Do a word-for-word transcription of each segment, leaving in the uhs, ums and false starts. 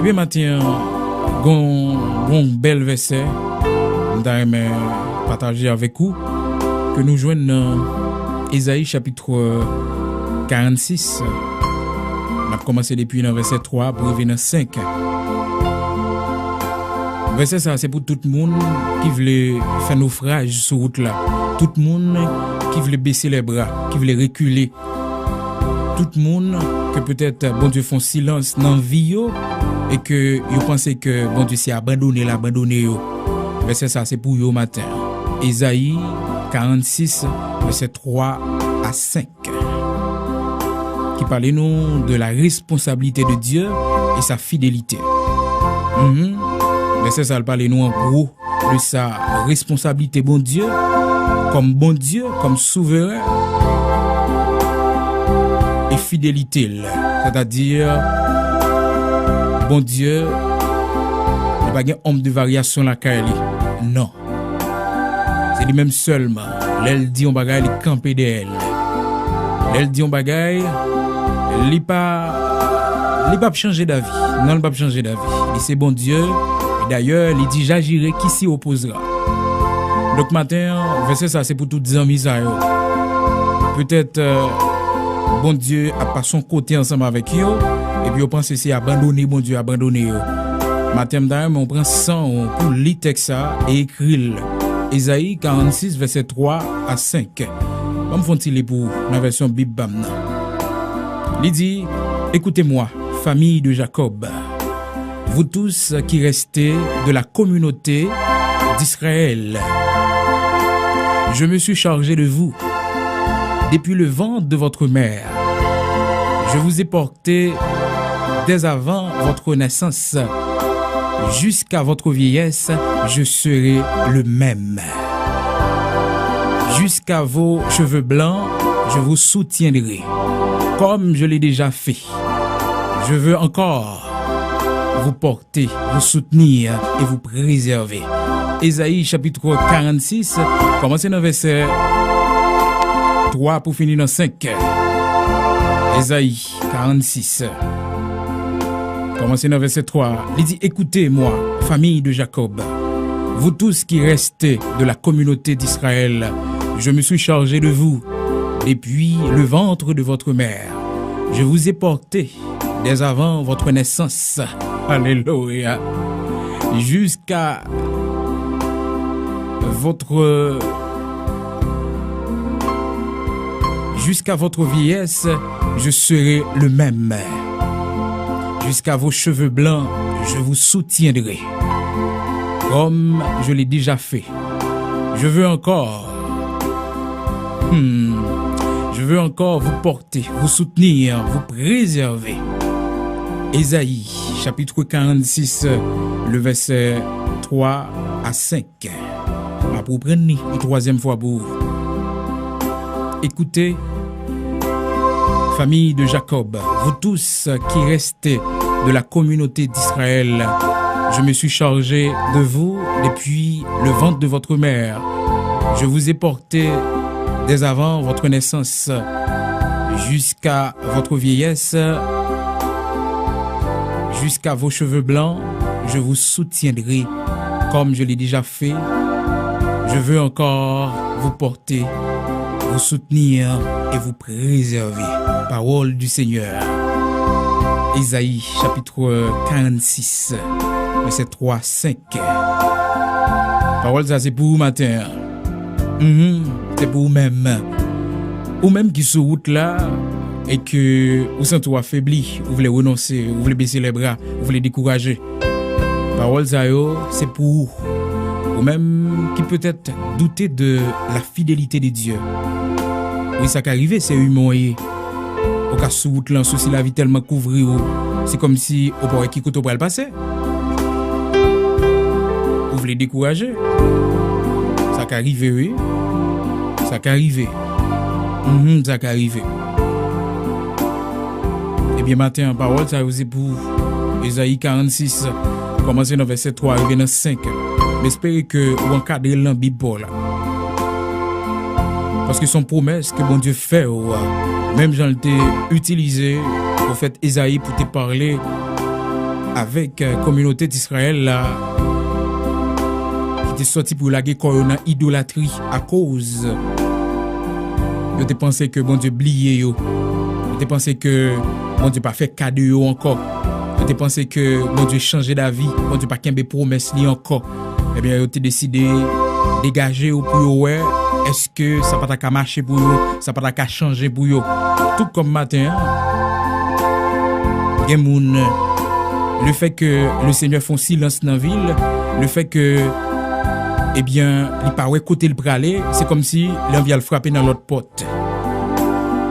Ebyen, maten an, gon, gon bèl vèsè m ta renmen pataje avèk ou, ke nou jwenn nan Ezayi chapit karannsis. N ap kòmanse depi nan vèsè twa pou rive nan senk. Vèsè sa a se pou tout moun ki vle fè nofraj sou wout la, tout moun ki vle bese lè bra, ki vle rekile, tout moun ke petèt Bondye fè yon silans nan vi yo e ke yo panse ke Bondye se abandone l abandone yo. Vèsè sa se pou yo maten an. Ezayi karannsis, vèsè twa a senk, ki pale nou de la responsabilité de Dieu et sa fidélité. Mhm. Vèsè sa l pale nou an gwo de sa responsablite Bondye kòm Bondye, kòm souveren, e fidelite l. Sètadi, Bondye, li pa gen onb de varyasyon lakay li. Non. Se li menm sèlman. Lè l di yon bagay, li kanpe dèyè l. Lè l di yon bagay, li pa, li p ap chanje davi. Non, li p ap chanje davi. Li se Bondye. E dayè, li di, j'agirai, qui s'y opposera? Donk, maten an, vèsè sa, se pou tout zanmi sa yo. Petèt, euh, Bondye ap pase yon kote ansanm avèk yo, epi yo panse se abandone Bondye abandone yo. Maten an, m ta renmen w pran san w pou li tèks sa e ekri l. Ezayi karannsis, vèsè twa a senk. Ban m fè yon ti li pou ou nan vèsyon Bib pa m nan. Li di, écoutez-moi, famille de Jacob, vous tous qui restez de la communauté d'Israël. Je me suis chargé de vous depuis le ventre de votre mère. Je vous ai porté dès avant votre naissance jusqu'à votre vieillesse, je serai le même. Jusqu'à vos cheveux blancs, je vous soutiendrai, comme je l'ai déjà fait. Je veux encore vous porter, vous soutenir et vous préserver. Ezayi chapit karannsis, kòmanse nan vèsè twa pou fini nan senk. Ezayi karannsis. Kòmanse nan vèsè twa, li di, écoutez-moi, famille de Jacob, vous tous qui restez de la communauté d'Israël, je me suis chargé de vous depuis le ventre de votre mère. Je vous ai porté dès avant votre naissance. Alléluia. Jusqu'à votre, jusqu'à votre vieillesse, je serai le même. Jusqu'à vos cheveux blancs, je vous soutiendrai, comme je l'ai déjà fait. Je veux encore, hmm, je veux encore vous porter, vous soutenir, vous préserver. Ezayi, chapit karannsis, le vèsè twa a senk. M ap reprann li yon twazyèm fwa pou ou. Écoutez, famille de Jacob, vous tous qui restez de la communauté d'Israël, je me suis chargé de vous depuis le ventre de votre mère. Je vous ai porté dès avant votre naissance jusqu'à votre vieillesse, jusqu'à vos cheveux blancs, je vous soutiendrai comme je l'ai déjà fait. Je veux encore vous porter, vous soutenir et vous préserver. Parole du Seigneur. Ezayi, chapit karannsis, vèsè twa, senk. Pawòl sa se pou ou maten an. Mhm, se pou ou menm. Ou menm ki sou wout la e ke ou santi w afebli, ou vle renonse, ou vle bese lè bra, ou vle dekouraje. Pawòl sa yo, se pou ou. Ou menm ki petèt doute de la fidélité de Dieu. Wi, sa ka rive, se imen w ye. Ou ka sou wout lan, sousi lavi tèlman kouvri w, se kòmsi ou pa wè ki kote w pral pase. Ou vle dekouraje. Sa ka rive, wi. Sa ka rive. Mhm, sa ka rive. Ebyen, maten an, pawòl sa yo se pou Ezayi karannsis, kòmanse nan vèsè twa rive nan senk. M espere ke ou ankadre l nan Bib pa w la. Paske se yon pwomès ke Bondye fè w, menm jan l te itilize pwofèt Ezayi pou te pale avèk, eh, kominote Dizrayèl la ki te sòti pou yo lage kò yo nan idolatri akoz yo te panse ke Bondye bliye yo. Yo te panse ke Bondye pa fè ka de yo ankò. Yo te panse ke Bondye chanje davi, Bondye pa kenbe pwomès li ankò. Ebyen, yo te deside degaje yo pou yo wè èske sa pa ta ka mache pou yo, sa pa ta ka chanje pou yo. Tou kòm maten an, gen moun, le fè ke le Senyè fè yon silans nan vi l, le fè ke, ebyen, li pa wè kote l prale, se kòmsi li anvi al frape nan lòt pòt.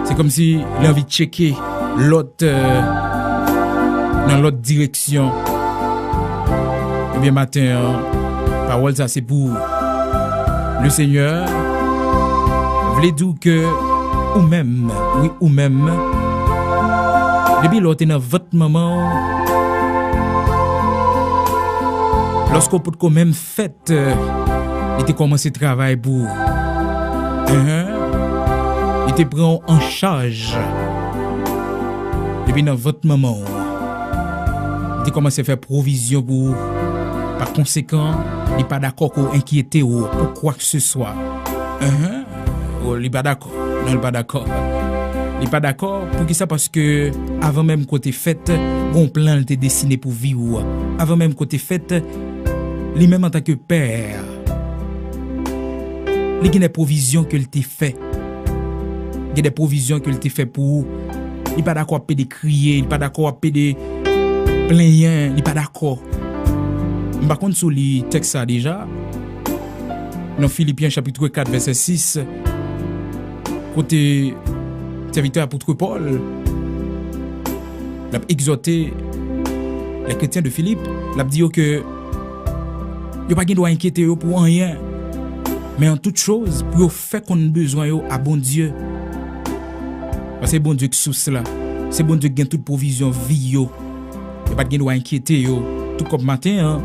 Se kòmsi li anvi tcheke lòt, eh, nan lòt direksyon. Ebyen, maten an, pawòl sa se pou ou. Le Senyè vle di w ke ou menm, wi, ou menm, depi lè w te nan vant manman w, lòske w potko menm fèt, eh, li te kòmanse travay pou ou. Enhen. Li te pran w an chaj depi nan vant manman w. Li te kòmanse fè pwovizyon pou ou. Pa konsekan, li pa dakò ke w enkyete w pou kwakeseswa. Enhen. Oh, li pa dakò. Non, li pa dakò. Li pa dakò. Poukisa? Paske avan menm ke w te fèt, gon plan l te desine pou vi w. Avan menm ke w te fèt, li menm antanke pè, li gen de pwovizyon ke l te fè. Gen de pwovizyon ke l te fè pou ou. Li pa dakò ap pede kriye, li pa dakò ap pede plenyen, li pa dakò. M pa konn si w li tèks sa deja. Nan Filipyen chapit kat vèsè sis, kote sèvitè apot Pòl l ap egzòte les chrétiens de Philippe, l ap di yo ke yo pa gen dwa enkyete yo pou anyen, men an tout choz, pou yo fè konn bezwen yo a Bondye. Paske se Bondye ki sous la, se Bondye ki gen tout pwovizyon vi yo. Yo pa t gen dwa enkyete yo. Tou kòm maten an,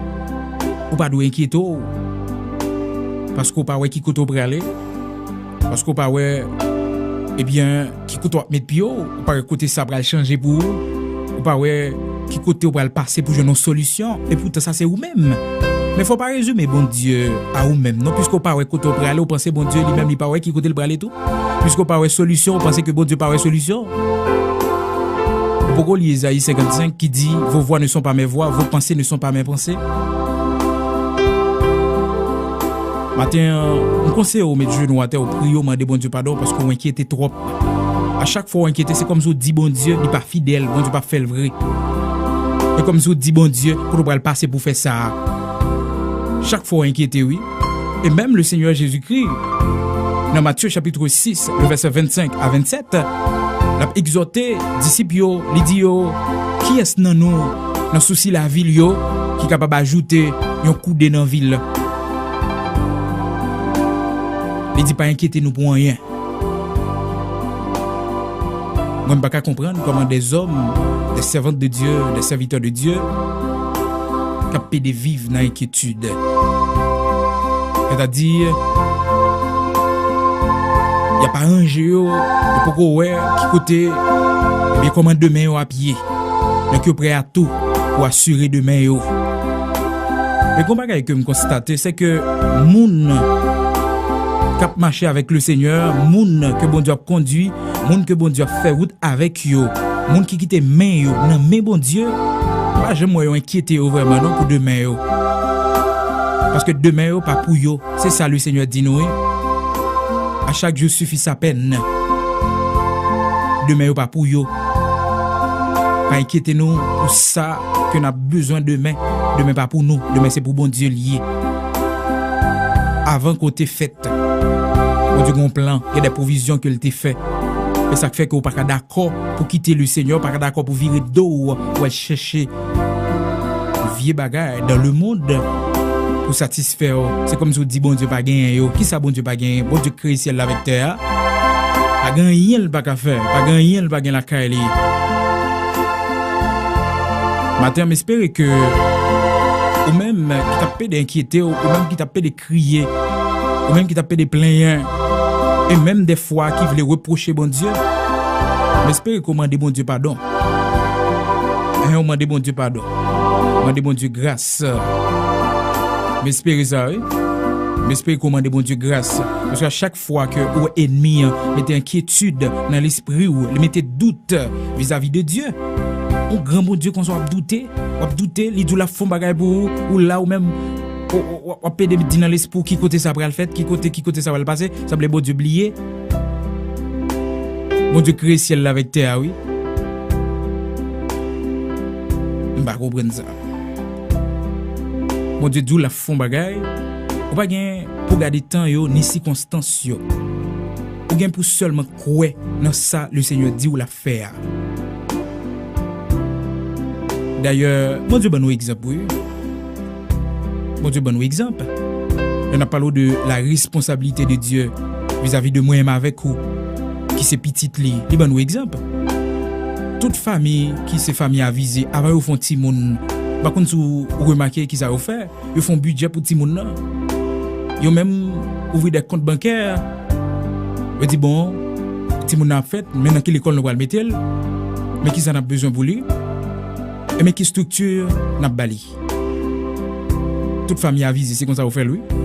ou pa dwe enkyete w. Paske w pa wè ki kote w prale. Paske w pa wè, ebyen, ki kote w ap met pye w. Ou pa wè kote sa pral chanje pou ou. Ou pa wè ki kote w pral pase pou jwenn yon solisyon. E poutan sa se ou menm. Men fò w pa rezime Bondye a ou menm. Non, piske w pa wè kote w prale, w panse Bondye li menm li pa wè ki kote l prale tou. Piske w pa wè solisyon, w panse ke Bondye pa wè solisyon. Ou poko li Ezayi senkannsenk ki di, vos voies ne sont pas mes voies, vos pensées ne sont pas mes pensées. Maten an, m konseye w met jenou atè, w priye, w mande Bondye padon paske w enkyete twòp. A chak fwa w enkyete, se kòmsi w di Bondye li pa fidèl, Bondye p ap fè l vre. E kòmsi w di Bondye, kote w pral pase pou w fè sa a. Chak fwa w enkyete, wi. E menm le Senyè Jezikri, nan Matye chapit sis, le vèsè vennsenk a vennsèt, l ap egzòte disip yo, li di yo, kiyès nan nou, nan sousi lavi l yo, ki kapab ajoute yon koude nan vi l? Li di, pa enkyete nou pou anyen. Mwen, m pa ka konprann kòman des hommes, des servantes de Dieu, des serviteurs de Dieu, k ap pede viv nan enkyetid. Sètadi, y ap aranje yo, yo poko wè ki kote, ebyen, kòman demen yo ap ye. Donk, yo prè a tou pou asire demen yo. Men gon bagay ke m konstate, se ke moun k ap mache avèk le Senyè, moun ke Bondye ap kondui, moun ke Bondye ap fè wout avèk yo, moun ki kite men yo nan men Bondye, pa janm wè yo enkyete yo vrèman non pou demen yo. Paske demen yo pa pou yo. Se sa le Senyè di nou, wi. À chaque jour suffit sa peine. Demen yo pa pou yo. Pa enkyete nou pou sa ke n ap bezwen demen. Demen pa pou nou. Demen se pou Bondye l ye. Avan ke w te fèt, Bondye gen yon plan, gen de pwovizyon ke l te fè. E sa k fè ke w pa ka dakò pou kite le Senyè, w pa ka dakò pou vire do w, pou w al chèche vye bagay dans le monde pou satisfè w. Se kòmsi w di Bondye pa genyen yo. Kisa Bondye pa genyen? Bondye k kreye syèl la avèk tè a. Pa gen anyen l pa ka fè. Pa gen anyen l pa gen lakay li. Maten an, m espere ke ou menm ki t ap pede enkyete w, ou menm ki t ap pede kriye, ou menm ki t ap pede plenyen, e menm dèfwa ki vle repwoche Bondye, m espere ke w mande Bondye padon. Hen, ou mande Bondye padon. Mande Bondye gras. M espere sa, wi. M espere ke w mande Bondye gras. Paske a chak fwa ke ou wè ènmi an mete enkyetid nan lespri w, li mete dout vizavi de Dye. Yon gran Bondye konsa w ap doute, w ap doute, li di w l ap fè yon bagay pou ou, ou la ou menm, w, w, w ap pede di nan lespri w ki kote sa pral fèt, ki kote, ki kote sa pral pase, sanble Bondye bliye. Bondye kreye syèl la avèk tè a, wi. M pa konprann sa. Bondye di w l ap fè yon bagay, ou pa gen pou gade tan yo ni sikonstans yo. Ou gen pou sèlman kwè nan sa Lesenyè di w l ap fè a. Dayè, Bondye ban nou egzanp, wi. Bondye ban nou egzanp. Lè n ap pale w de la responsabilité de Dieu vizavi de mwen menm avèk ou, ki se pitit li, li ban nou egzanp. Tout fanmi ki se fanmi avize, avan yo fè yon timoun, m pa konn si w remake kisa yo fè, yo fè yon bidjè pou timoun nan. Yo menm ouvri de kont bankè, yo di, bon, timoun nan ap fèt, men nan ki lekòl nou pral mete l, men kisa n ap bezwen pou li, e men ki estrikti n ap ba li. Tout fanmi avize, se konsa yo fè l, wi.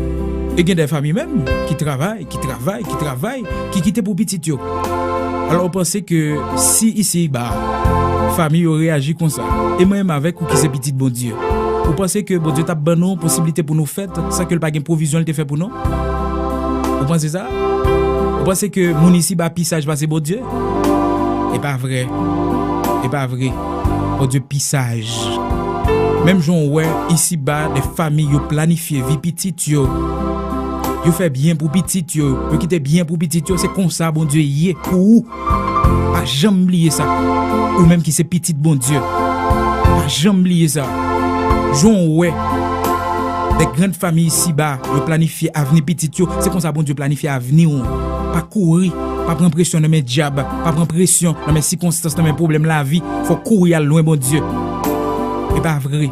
E gen de fanmi menm ki travay, ki travay, ki travay, ki kite pou pitit yo. Alò, ou panse ke si isi iba, fanmi yo reyaji konsa, e mwen menm avèk ou ki se pitit Bondye, ou panse ke Bondye t ap ban nou posiblite pou nou fèt san ke l pa gen pwovizyon l te fè pou nou? Ou panse sa? Ou panse ke moun isi iba pi saj pase Bondye? E pa vre. E pa vre. Bondye pi saj. Menm jan w wè isi iba, de fanmi yo planifye vi pitit yo. Yo fè byen pou pitit yo. Yo kite byen pou pitit yo. Se konsa Bondye ye pou ou. Pa janm bliye sa. Ou menm ki se pitit Bondye, pa janm bliye sa. Jan w wè de grann fanmi isi iba, yo planifye avni pitit yo, se konsa Bondye planifye avni w. Pa kouri, pa pran presyon nan men dyab, pa pran presyon nan men sikonstans, nan men pwoblèm lavi. Fò w kouri al lwen Bondye. E pa vre.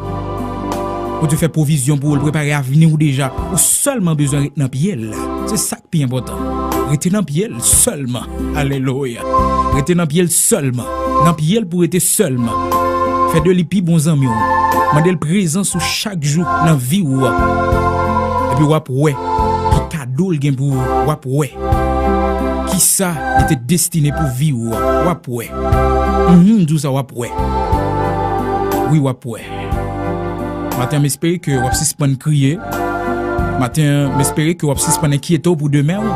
Bondye fè pwovizyon pou ou, l prepare avni w deja. Ou sèlman bezwen ret nan pye l. Se sa k pi enpòtan. Rete nan pye l sèlman. Alelouya. Rete nan pye l sèlman. Nan pye l pou rete sèlman. Fè de li pi bon zanmi w. Mande l prezans ou chak jou nan vi w. Epi w ap wè ki kado l gen pou ou. W ap wè kisa li te destine pou vi w. W ap wè. Mhm, m di w sa, w ap wè. Wi, w ap wè. Maten an, m espere ke w ap sispann kriye. Maten an, m espere ke w ap sispann enkyete w pou demen w.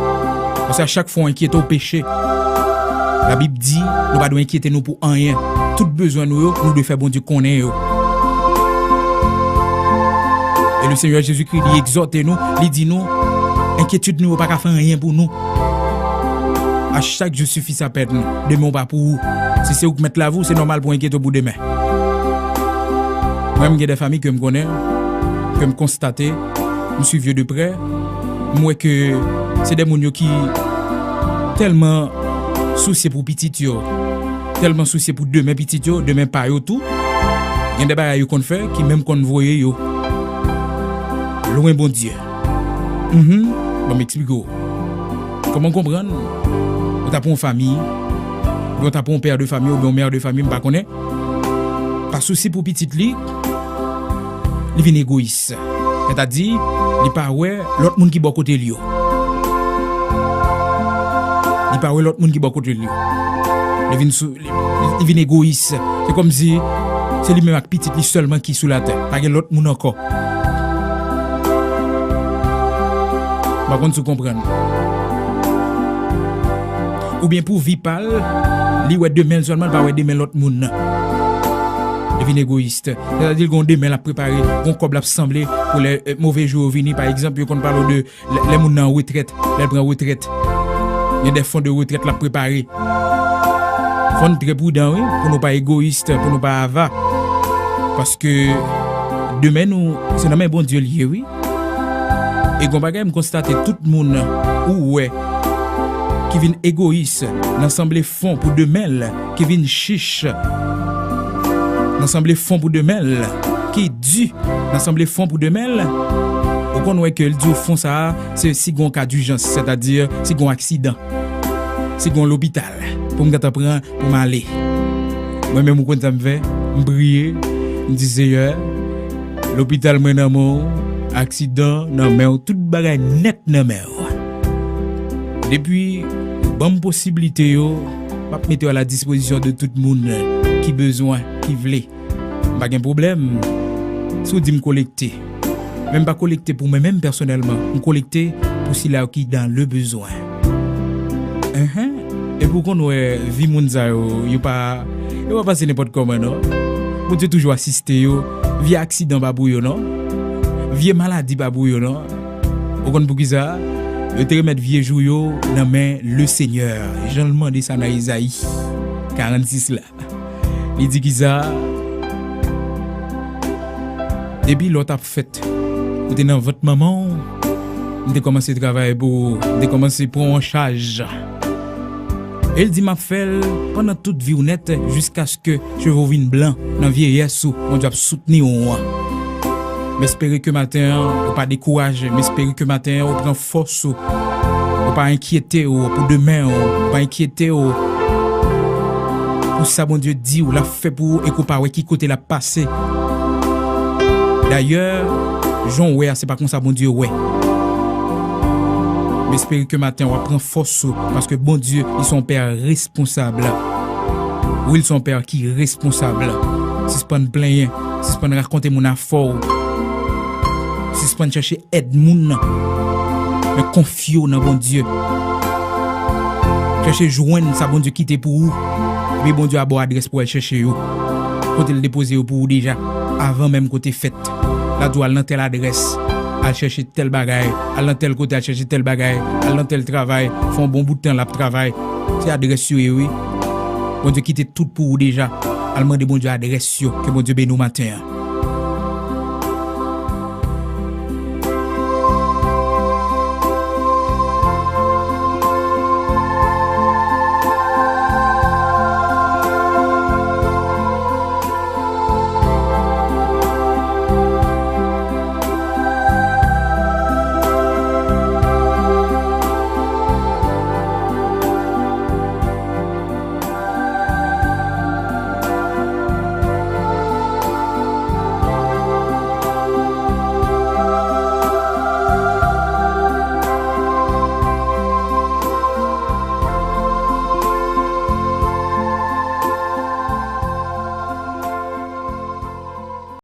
Paske a chak fwa w enkyete w, peche. Labib di, nou pa dwe enkyete nou pou anyen. Tout bezwen nou yo, nou dwe fè Bondye konnen yo. E Lesenyè Jezikri, li egzòte nou, li di nou, enkyetid nou yo pa ka fè anyen pou nou. A chak jou sifi sa pèn. Demen w pa pou ou. Si se ou k mèt lavi w, se nòmal pou w enkyete w pou demen. Mwen menm, gen de fanmi ke m konnen, ke m konstate, m swiv yo de prè, m wè ke se de moun yo ki tèlman sousye pou pitit yo, tèlman sousye pou demen pitit yo, demen pa yo tou. Gen de bagay yo konn fè ki menm konn voye yo lwen Bondye. Mhm. Ban m eksplike w. Kòman w konprann ou ta pran yon fanmi, oubyen w ta pran yon pè de fanmi, oubyen yon mè de fanmi, m pa konnen, pa sousi pou pitit li, li vin egoyis. Sètadi, li pa wè lòt moun ki bò kote l yo. Li pa wè lòt moun ki bò kote l yo. Li vin sou, li, li, li vin egoyis. Se kòmsi se li menm ak pitit li sèlman ki sou latè. Pa gen lòt moun ankò. M pa konn si w konprann. Oubyen pou vi pa l, li wè demen l sèlman, li pa wè demen lòt moun nan. Li vin egoyis. Sètadi, l gen yon demen l ap prepare, gen yon kòb l ap sanble pou lè, eh, move jou yo vini. Pa egzanp, yo konn pale w de lè, lè moun nan an retrèt, lè l pran retrèt, gen de fon de retrèt l ap prepare. Fò n trè pridan, wi, pou nou pa egoyis, pou nou pa ava. Paske demen nou, se nan men Bondye l ye, wi. E gon bagay m konstate, tout moun ou wè ki vin egoyis nan sanble fon pou demen l, ki vin chich nan sanble fon pou demen l, ki di nan sanble fon pou demen l, ou konn wè ke l di w fon sa a, se si gon ka dijans, sètadi si gon aksidan, si gon lopital pou m gentan pran pou m ale. Mwen menm, ou konn sa m fè? M priye, m di, Seyè, lopital mwen nan men w, aksidan nan men w, tout bagay nèt nan men w. Depi w ban m posiblite yo, m ap mete yo a la dispozisyon de tout moun ki bezwen, ki vle. M pa gen pwoblèm si w di m kolekte. Men m pa kolekte pou mwen menm pèsonèlman. M kolekte pou sila yo ki dans le besoin. Enhen. Epi w konn wè vi moun sa yo, yo pa, yo pa pase nenpòt kòman non. Bondye toujou asiste yo. Vye aksidan pa pou yo non. Vye maladi pa pou yo non. Ou konn poukisa? Yo te remèt vye jou yo nan men le Senyè. Jan l mande sa nan Ezayi karannsis la. Li di kisa? Depi lè w t ap fèt, ou te nan vant manman w, m te kòmanse travay pou ou, m te kòmanse pran w an chaj. E l di, m ap fè l pandan tout vi w nèt, jiskaske cheve w vin blan nan vyeyès ou, Bondye ap soutni w an. M espere ke maten an, ou pa dekouraje. M espere ke maten an, ou pran fòs ou. Ou pa enkyete w pou demen w. Ou pa enkyete w pou sa Bondye di w l ap fè pou ou e ke w pa wè ki kote l ap pase. Dayè, jan w wè a, se pa konsa Bondye wè. M espere ke maten w ap pran fòs ou, paske Bondye, li se yon pè responsab. Wi, li se yon pè ki responsab. Sispann plenyen, sispann rakonte moun afè w. Sispann chèche èd moun nan. Men konfye w nan Bondye. Chèche jwenn sa Bondye kite pou ou. Epi Bondye a ba w adrès pou w al chèche yo. Kote l depoze yo pou ou deja. Avan menm ke w te fèt. L a di w al nan tèl adrès. Al chèche tèl bagay. Al nan tèl kote, al chèche tèl bagay. Al nan tèl travay. Fè yon bon bout tan l ap travay. Se adrès yo ye, wi. Bondye kite tout pou ou deja. Al mande Bondye adrès yo. Ke Bondye beni w maten an.